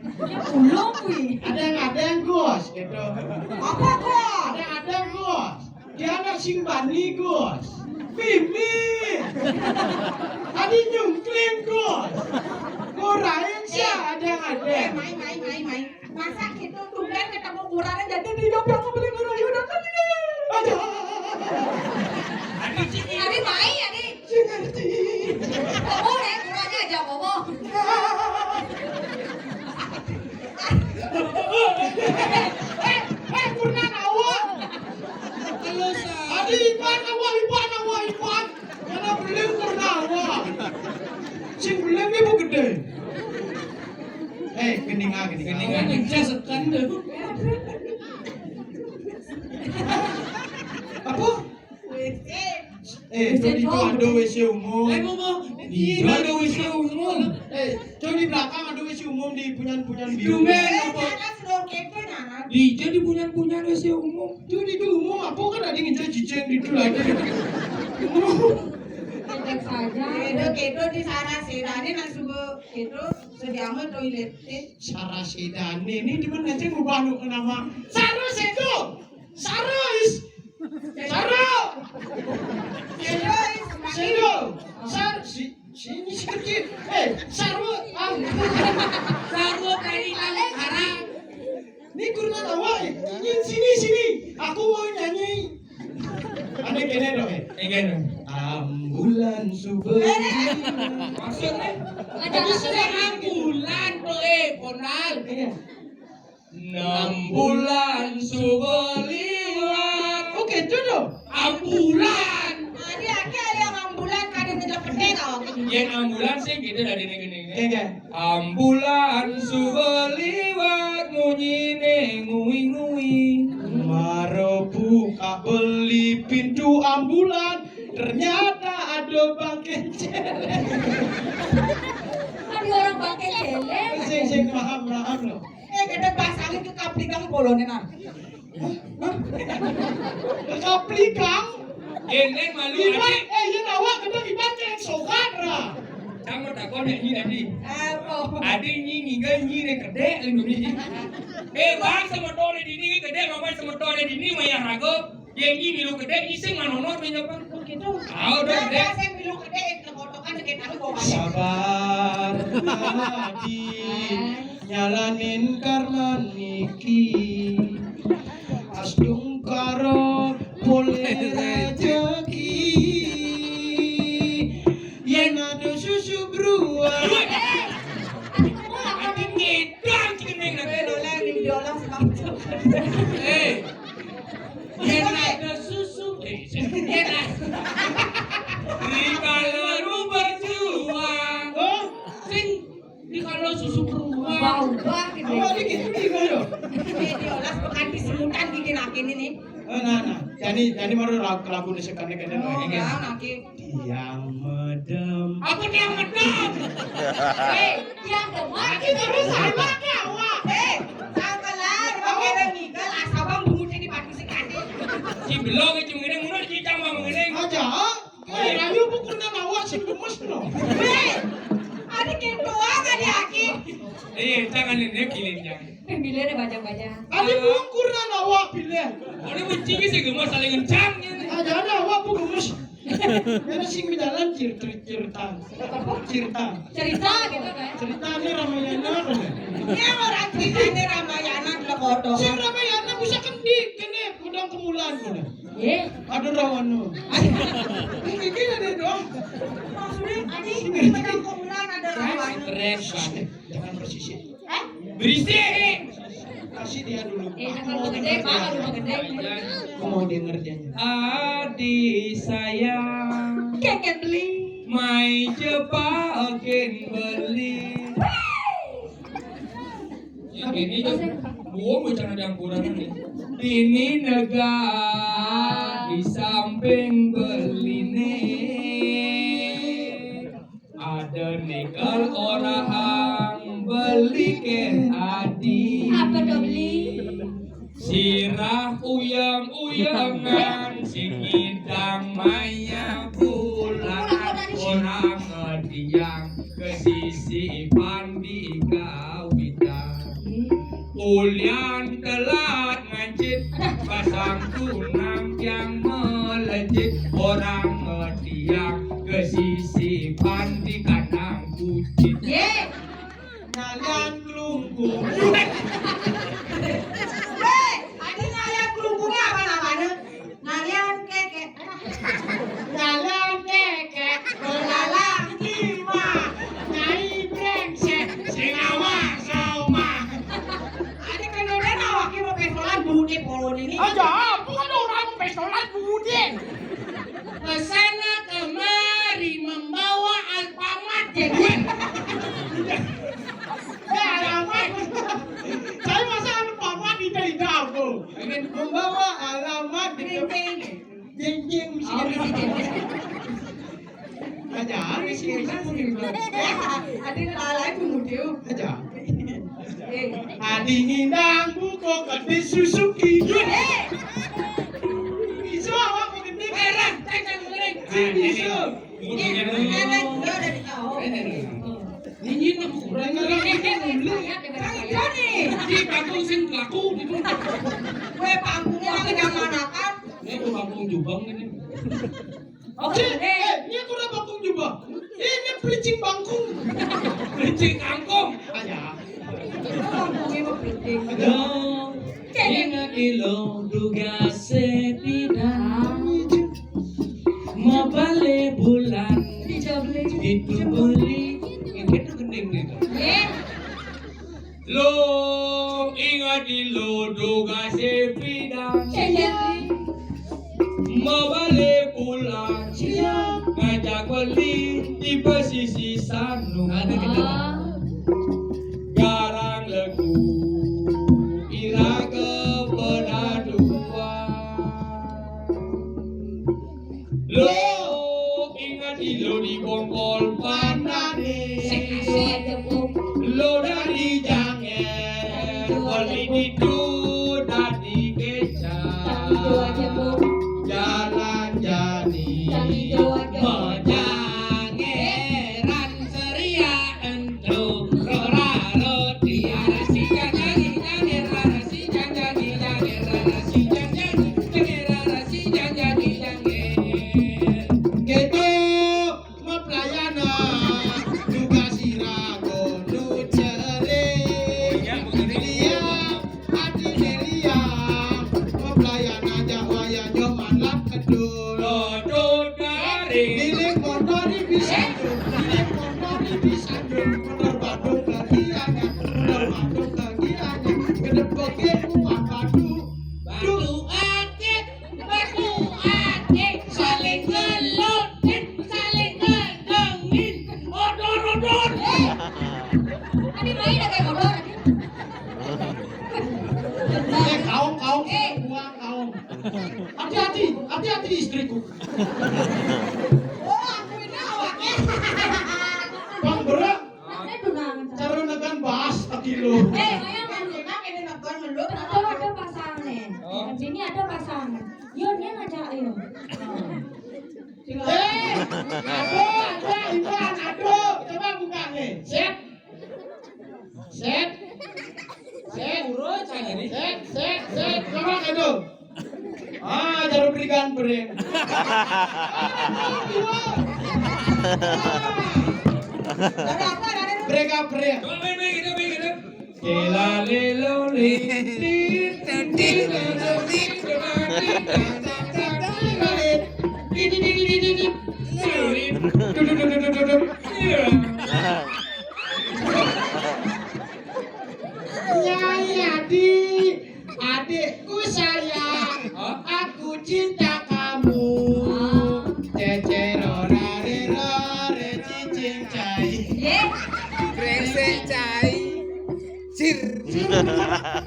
Ulung, wi. Adeng, adeng, Gus, gitu. Apa, Gus? Adeng, adeng, Gus. Dia anak simbani, Gus. Mimi. Adi nyungkling, Gus. Ngurain sih, eh, adeng, adeng. Eh, mai, mai, mai, mai. Masa gitu, tumben ketemu kurangnya jadi dia bilang beli dulu, ya udah kan ini. Aduh. Adi, main, Adi. Sing ngerti. Ngomong ya, kurangnya aja ngomong. Eh, eh, kurang awak. Adi, Ipan, awak, Ipan, awak, Ipan. Mana belum kurang awak. Sing belum ibu gede. Eh, keninga, keninga. Keninga, keninga sekan deh. Apa? Eh, itu ada W C umum. Eh, mau, mau. Iya, ada W C umum. Eh, coba di belakang ada W C umum di punyan-punyan biru. Tumben, eh, apa? Di, jadi punyan-punyan W C umum. Itu di umum apa? Kok kan ada nginjak cicing gitu lagi. Cek saja. Kedo, kedo di sana sih. Tadi nang subuh kedo sediame toilet. Sarasedane ini di mana aja ngubah lu ke nama? Sarasedo. Sarais. Saro. Kedo is Sedo. Sar si sini si kecil. Eh, Sarwo. Ah. Sarwo tadi lalu harang. Ini kurna tawa. Ini sini sini. Aku mau nyanyi. Ane kene dong, eh. Enggak dong. Ambulan subuh. Maksudnya? Ada maksudnya ambulan tuh, eh, Ponal. Iya. Enam bulan subuh liwat. Oke, itu dong. Ambulan. Tadi aki ada yang ambulan, kada tidak pedek kau. Yang ambulan sih gitu dari negeri. Iya, iya. Ambulan suba liwat munyine ngui-ngui. Maro buka beli pintu ambulan, ternyata ada bangke celeng. Ada orang bangke celeng. Sing, sing, paham, paham lo. Eh, kada pasangin ke kaplikang polone nah. Hah? Ke kaplikang? Enen malu. Iban, eh, iya, awak kada iban kayak sokat lah. Kamu takon ya ini tadi. Apa? Adi ini ngiga ini ne kedek ini. Eh, bang sama tore dini kedek, mama sama tore dini maya rago. Yang ini milu kedek, ising manono menyapa. Begitu. Tahu dong, kedek. Saya milu kedek, yang kotokan dekat aku bawa. Sabar, Adi. Nyalanin karman niki. Astungkara boleh rezeki. Yen ada susu beruang. Ati ngedang jeneng lagi. Eh, Lola, ini diolah sepatu. Eh. Yen ada susu, eh, yen ada. Di kalau berjuang. Oh, sing di kalau susu beruang. Ubah-ubah gitu. Apa lagi gitu di kalau? Ini diolah pekan di semutan gigi nakin ini. Oh, nah, nah. Jadi, jadi baru lagu, lagu di sekarang ini. Oh, ya, nakin. Tiang medem. Apa tiang medem? Eh, tiang demak. Lagi terus sama ke awak. Eh, sangkalan, pakai rengigal, asabang bungut ini batu sekali. Si belong itu mengenai, menurut kita mah mengenai. Aja. Eh, ayo buku nama awak si gemes no. Eh, ada ketua kan ya aki? Eh, jangan ini kilin jangan. Pemilihan ada banyak-banyak. Ada buang kurang awak pilih. Ada kuncinya si gemes saling kencang. Aja ada awak bu gemes. Karena sing jalan cir cir cerita. Cerita. Cerita gitu kan. Cerita ini Ramayana. Ya orang cerita ini Ramayana ke foto. Sing Ramayana bisa kendi kene kudang kemulan kene. Ye. Ada rawan no. Ini ini ada doang. Maksudnya ini kudang kemulan ada rawan. Stres banget. Jangan bersisik. Hah? Berisik. Kasih dia dulu. Eh, aku mau gede, Pak, aku mau gede. Aku mau dia ngerjain. Adi sayang. Keket beli. Mai cepakin beli. Ini ini buang bicara yang kurang ini. Bini negara di samping beline. Ada nikel orang beli ke adi. Apa tuh beli? Sirah uyang-uyangan, sing ngidang maya bulan, orang ngediang ke sisi pandi kawitan. Ulian telat ngancit, pasang tunang yang melejit, orang ngediang ke sisi pandi kandang kucing. Ye. Nyalian kelungkung. Weh, adi nyalian kelungkungnya apa namanya? Nyalian keke. Nyalian keke. Belalang lima. Nyai brengsek. Sinawa sauma. Adi kena dena waki mau pesolan bunyi polon ini. Aja, bukan orang mau pesolan bunyi. Ke sana kemari membawa Alfamart, ya, gue. Ya, Alfamart. Saya masa Alfamart tidak, tidak, bro. Membawa alamat di Jeng, jeng. Jeng, jeng, mesti. Oh, mesti jeng, jeng. Aja, mesti, mesti, mesti. Ada lain pun dia. Aja. Eh. Adi ngindang buko kedi Suzuki. Eh. Bisa. Ini, ini, ini, dia udah ditahu. Ini, ini, ini. Ini, ini, ini. Kan itu nih. Di kampung sing pelaku, gitu. Gue panggungnya lagi kamanakan. Ini tuh kampung Jubang ini. Oke, eh, ini aku udah kampung Jubang. Ini pelicing bangkung. Pelicing kangkung. Ah, ya. Kampungnya mah pelicing. Lo ingat di lo duga sepidang. Mabale bulan itu beli. Ini tuh gending nih. Lo ingat di lo duga sepidang. Mabale pulang ngajak beli di pesisi sanu. Ada kita. Garang legu iraga pada dua. Lo ingat di lo di bongkol panane. Lo dari jange, beli di tu dari keca. Jalan jadi, mejangeran seria ento, rora roti, arasi janjani, jange, arasi janjani, jange, arasi janjani, jange, arasi janjani, jange. Gitu. Maplayana juga sira kono cere. Iya, adi Delia. Maplayana jak wayah nyoman lap kedul. Lodot garing. Milik motor di bisa jur. Milik motor di bisa jur. Bener baduk lagi aja. Bener baduk lagi aja. Gede bokeh kuat baduk. Baduk akeh. Batu akeh saling ngelodin, saling ngedengin, odor-odor. Tadi main ada odor. Eh, kaum, kaum, eh, buang kaum. Hati-hati, hati-hati istriku. Oh, aku ini awaknya. Bang berat. Saya tunang. Cara nekan bahas tak kilo. Eh, saya nggak tunang, ini nonton dulu. Ada, ada pasang nih. Oh. Di sini ada pasang. Yo, dia ngajak yo. Eh, aduh, aduh, Iwan, aduh. Coba buka nih. Set. Set. Set. Set, set, set. Coba aduh. Ah, jarum berikan beri. Beri beri. Coba main, main, kita main, kita. Kela lelo li, li, li, lelo li, Nyai Adi, adikku sayang, aku cinta kamu. Cecer orare rore cicing cai. Brengsek cai. Sir.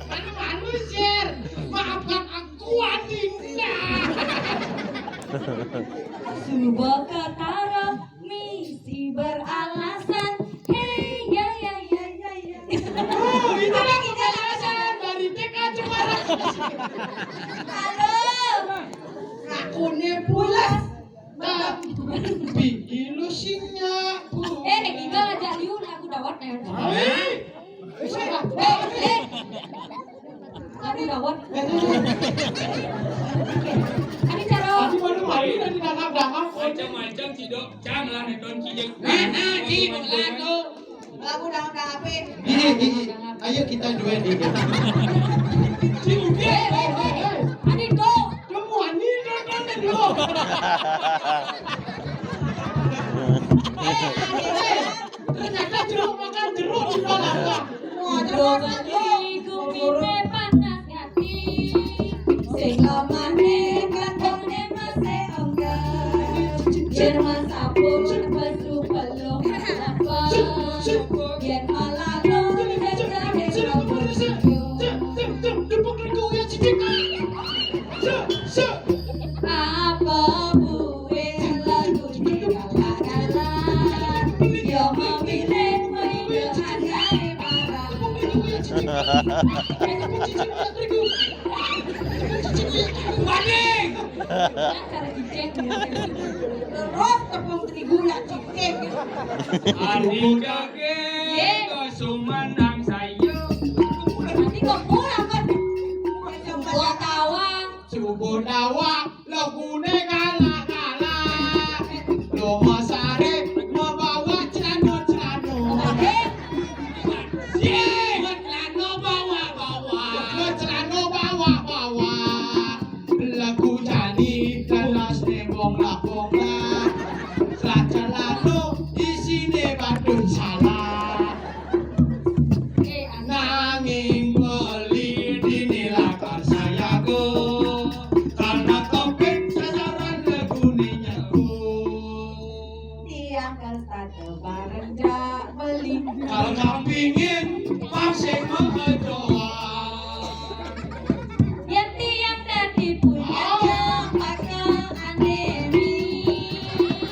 Anu, anu, Sir. Maafkan aku, Adinda. Suba ketara misi beralasan. Hei, ya, ya, ya, ya, ya. Oh, itulah pembahasan dari T K Jepara. Halo. Lakune pulas. Tapi ilusinya. Eh, Iqbal aja liu lagu dawat nih. Hai. Eh, eh. Lagu dawat. Ini cara. Tadi baru mari dan didangak-dangak. Macam-macam, Cidok. Cang lah nonton Cidok. Nah, nah, Cidok lah tuh. Lagu dangdut apa? Ini, ini. Ayo kita duet ini. Adi do. Kamu ani kan kan do. Ternyata jeruk makan jeruk di Palembang. Wah, jeruk makan jeruk. Iku mine panas. Sing lamane kantone masih enggak. Yen Mas Apul pesu belum apa. Yen malah lo jajane. Apa buwe lagu ini? Yo memilih menghidup andai marah. Balik. Cara cicing. Terus tepung terigu ya cicing. Adi daging kesuman nang sayur. Nanti kok pulang kan? Coba tawang. Coba tawang. Lagune galak-galak. Lo masare mabawa celana-celana. Ye, celana bawa-bawa. Celana bawa-bawa. Lagu jani dalas ne bongla-bongla. Celana isine badut salah. Nanging beli dini lakar sayaga, karena topik sasaran lagune nyebut. Tiang kertas bareng jak beli. Kalau kampingin, masih mengedoan. Yang tiang dadi punya, oh, yang pakai anemi.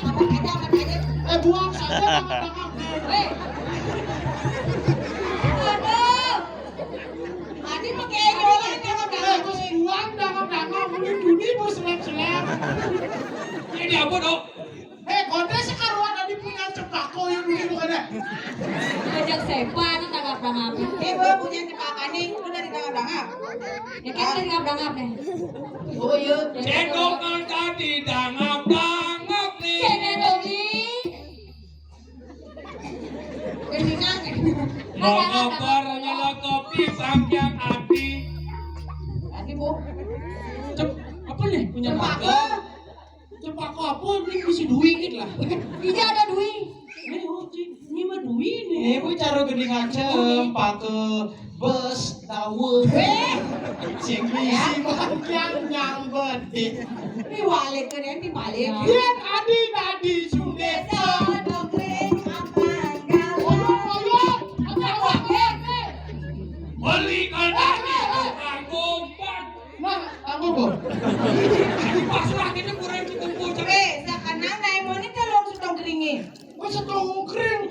Apa aja, apa aja. Eh, buang saja. Weh. Aduh. Adi pakai eyolan, jangan, eh, terus buang, jangan, jangan. Ini dunia berselam-selam. Ini apa, Dok? Eh, konde sekaruan adi punya cempako yang dulu bukan ya? Ajak sepan, tangkap tangan. Eh, gua punya cempaka nih, lu dari tangkap tangan. Ya kan dari tangkap tangan nih. Oh iya. Cendol kan tadi tangkap tangan nih. Cendol di. Mau ngoper nyala kopi bangkiang ati. Ati, Bu. Cep, apa nih? Punya cempaka. Cempaka apa? Ini bisa duit lah. Iya ada duit. Ini, oh, ini mah duit nih. Ini bu cara gede ngaca, pakai bus, tahu. Eh. Sing bisi bangkiang nyambet. Ini balik ke nanti balik. Lihat adi tadi sudah. Desa Dongkring apa galau? Ayo, ayo, ayo, ayo. Beli kandang itu kangkung. Nah, aku kok. Pas lagi itu kurang cukup bocah. Eh, sekarang naik monik kalau sedang keringin. Wah, sedang kering.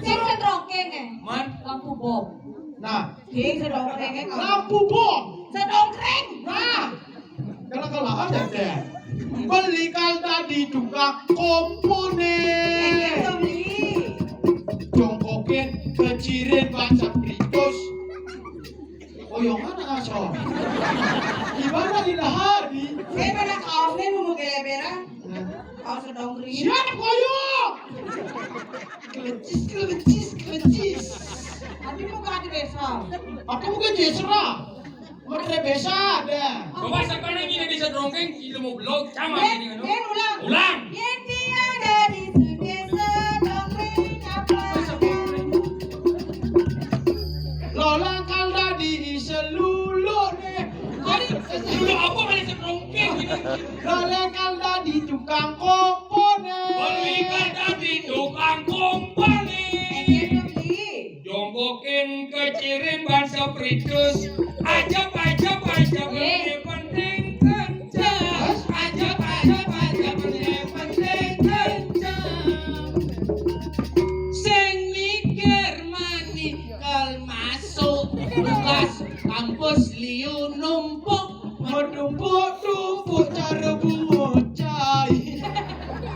Saya sedrokeng eh. Man. Lampu bom. Nah. Dia sedrokeng eh. Lampu bom. Sedrokeng. Nah. Kalau kalau apa ya? Beli kal tadi tukang komponen. Eh, beli. Jongkokin kecirin baca pritus. Oh, yang mana asal? Di mana di Lahadi? Saya pada kaosnya nunggu kelebera. Nah. Kaos sedongkring. Siap, koyo. Kelecis, kelecis, kelecis. Tapi mau ke desa. Apa bukan desa? Matre besa ada. Coba sampai lagi di desa Drongkeng, ilmu belum sama ini kan. Ben ulang. Ulang. Yang tiada di desa Drongkeng apa? Lolang kal tadi seluluk nih. Tadi seluluk apa kali sedongkeng ini? Lolang kal tadi tukang komponen. Beli kal tadi tukang komponen. Jongkokin kecirin ban spiritus. Ajab, ajab, ajab. Eh. Penting kenceng. Ajab, ajab, ajab. Penting kenceng. Sing mikir mani kal masuk bekas kampus liu numpuk. Menumpuk-tumpuk cara bocah.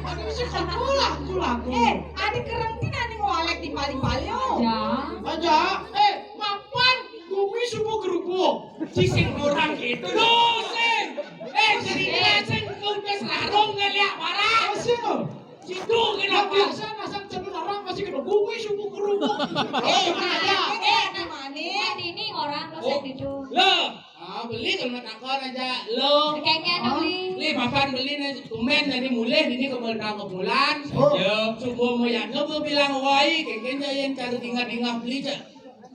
Aku bisa pulang, pulang. Eh, ada kerenti nani ngolek di paling-paling. Ya. Aja, eh, mapan gumi subuh kerupuk. Sising orang itu. Dosen. Eh, cerita sing kumpes larung ngeliat parah. Dosen. Situ kenapa? Biasa nasang cenderung orang masih kena gumi subuh kerupuk. Eh, ada. Eh, ada mana? Ini orang dosen itu. Loh. Ah, beli kalau nak takon aja lo. Kayaknya ada beli. Li makan beli nih, tumben tadi mulai ini ke Meldang ke bulan. Oh. Ya. Subuh mau yang nggak mau bilang wai, kayaknya yang cari tinggal-tinggal beli cak.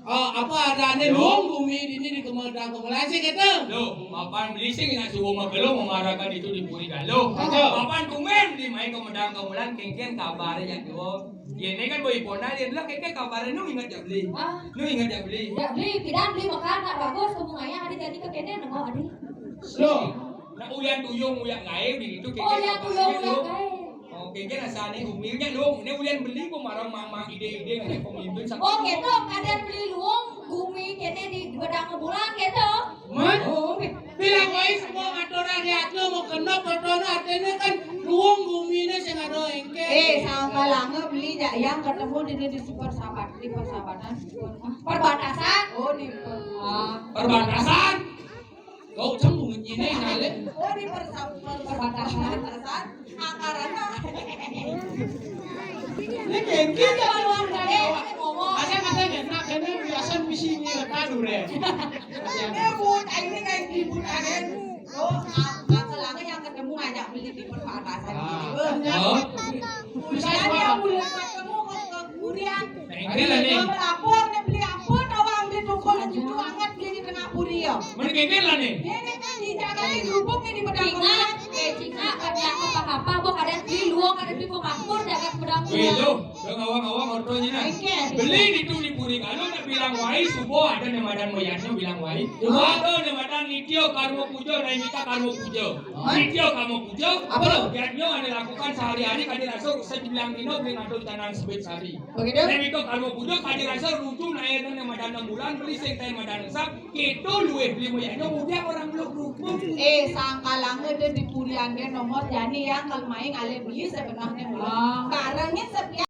Oh, apa ada ane luung bumi ini di ke Meldang ke bulan sih gitu. Lo, mapan beli sih nggak subuh mau belum memarahkan itu di puri galuh. Betul. Mapan tumben di main ke Meldang ke bulan, kengken kabarnya ya tuh. Yene kan boy pona dia lah keke kabarnya nu ingat ya beli. Ah. Nu ingat ya beli. Ya beli pidan beli mekar nak bagus kamu ngaya ada jadi kekene nengok adi. Lo. Nak uyan tuyung uyan gaib di itu keke. Oh ya tuyung uyan gaib. Oh keke rasanya umilnya lo. Ini uyan beli pemarang mama ide-ide ngene pemimpin. Oh gitu, kadang beli luung gumi kene di bedang bulan gitu. Man? Oh. Bilang wae semua ngaturang yadnya mau kena fotonya artinya kan luung bumine sing ada engke. Eh, sangkalanga beli jak yang ketemu di, di persahabat, di persahabatan. Perbatasan. Oh, di per- ah. Perbatasan. Kau cembung ini nale. Oh, di persa- per- perbatasan. Perbatasan. Angkarannya. Ini kayak gitu. Ada kata enak, karena biasa misi ini kadu deh. Ini buat ini kayak ribut aja. Oh, masalahnya yang ketemu ngajak beli di perbatasan. Ah. Gitu. Oh. Bisa yang mulai ketemu ke, ke Kurian. Ini lah nih. Dia melapor, dia beli apa, tawang di toko itu banget, beli di tengah puri ya. Mending lah nih. Ini kan di jalan di Gubuk nih, di Bedang. Cina, eh, Cina, kerja apa-apa, boh ada di luar, ada di Singapura, jaga Bedang. Wih, tuh, udah ngawang-ngawang ortonya nah. Oke. Beli itu di puri, kalau nak bilang wai, subuh ada nemadan moyangnya bilang wai. Subuh ada nemadan nitio karmo pujo, dan kita karmo pujo. Hah? Nitio karmo pujo, apa lo? Yadnya ada lakukan sehari-hari, kadi rasul, saya bilang dino, beli ngatur tanam sebit sari. Begitu? Tapi itu kalau pujo kadi rasa rujuk na air nang madan enam bulan, beli sing tai madan sap, kita luwih beli moyaknya mudah orang belum rujuk. Eh, sangkalanga dia di puriannya nomor jani yang kalau main alih beli sebenarnya belum. Ah. Karangnya sepian.